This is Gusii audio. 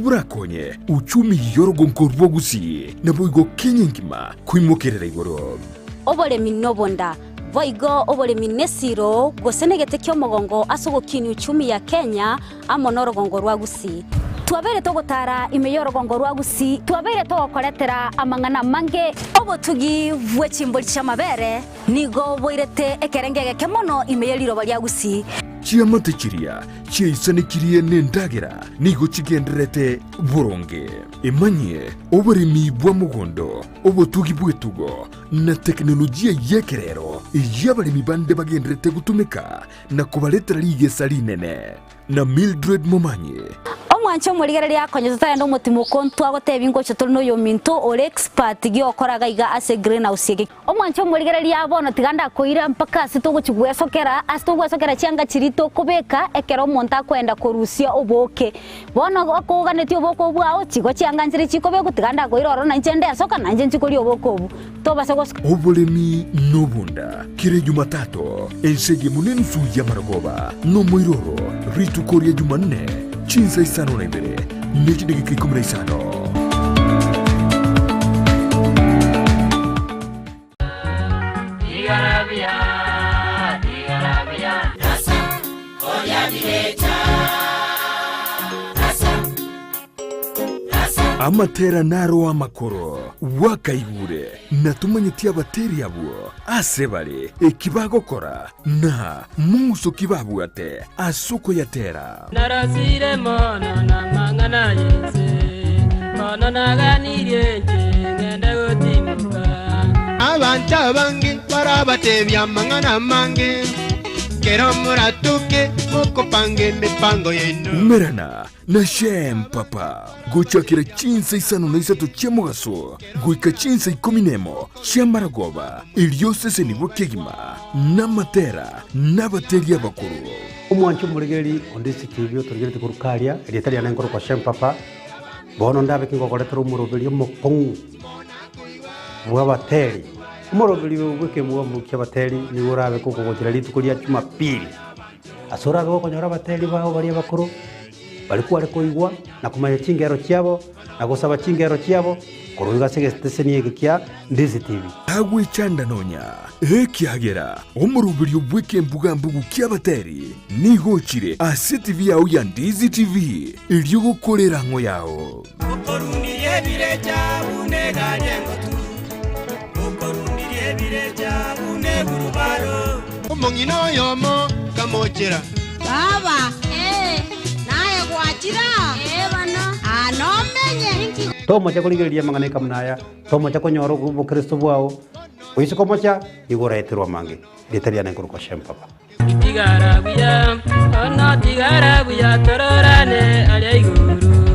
borakonye uchumi y'orogonko rwa Gusii naboigo Kenya engima koimokerera igoro. Oboremi nobonda, boigo oboremi nesiro gose negete ki'omogongo ase ogokinia uchumi ya Kenya amo norogongo rwa Gusii. Twabeire togotara ime y'orogongo rwa Gusii, twabeire togokoretera amang'ana amange. Obotugi bwe chimbori chi'amabere nigo boirete ekerengo egeke mono ime ye riroba ria Gusii. Chiamate chiria chiaisanekirie nendagera nigo chigendererete boronge. Emanyie oboremi bwa mogondo, obotugi bw'etugo, na tekinolojia y'ekerero eyio abaremi bande bagendererete gotumeka na kobaretera rigesa rinene. Na Mildred Momanyi. Omwanche omorigereria akonye totarenda omotimoko ntwagotebia ngocha tore noyominto ore expert giokora gaiga ase greenhouse eke. Omwanche omorigereria bono tiga ndakoira mpaka ase togochi gwesokera ase togwesokera chianga chiria tokobeka ekero omonto akoenda korusia obooke. Bono okoganetie obooke obwo bwao chigo chianga nchire chikobekwa tiga ndakoira ororo nainche ndesoka nainche nchi koria obooke obwo. Tobase gosoka. Oboremi nobonda kera Ejumatato, ense eyemo nenusu y'amarogoba, nomoiroro, rituko ria Jumanne, chinsa isano na ibere ne chidageka ikomi na isano. Amatera naro amakoro, gwakaigure, na tomanyeti abateri abwo ase bare, eki bagokora, na mong'uso ki babwate ase okoyatera. Narosire mono namang'ana y'ense, bono naganirie inche ngende gotimoka. Abanto abange barabatebie amang'ana amange, kero moratoke mokopanga emepango yaino. Umerana na Shem Papa gochakera chinsa isano na isato chia mogaso goika chinsa ikomi nemo chi'amaragoba, erio osesenigwe kegima namatera nabateria abakoro. Omwanche omorigereria onde ase TV otorigeretie korwa karia, erieta riane nkorokwa Shem Papa, bono ndabe kingokoretera omoroberio omokong'u bw'abateri. Omoroberio oyo bw'ekemwamu ki'abateri nigo orabe kogogochera rituko ria Jumapili. Ase orabe gokonyora abateri bao baria abakoro, baria kware koigwa na komanya chingero chiabo, na gosaba chingero chiabo, korwa iga ase egeteseni eke kia Ndizi TV. Tagwechanda nonya, ekiagera omoroberio bw'ekembuga-mbugu ki'abateri nigo ochire ase TV yao ya Ndizi TV, erio gokora erang'o yao. Okorundirie ebirecha buna egari engotu, okorundirie ebirecha buna egurubaro. Omong'ina oyomo kamochera. Baba, ee, naye gwachire aa? Ee bono. Aa nomenye. Inki. Tomocha korigereria amang'ana ekamuna aya, tomocha konyora obokristo bwao, oise komocha, nigo oraeterwe amange. Erieta riane nkorokwa Shem Papa. Tigara buya, bono tigara buya, tororane aria igoro.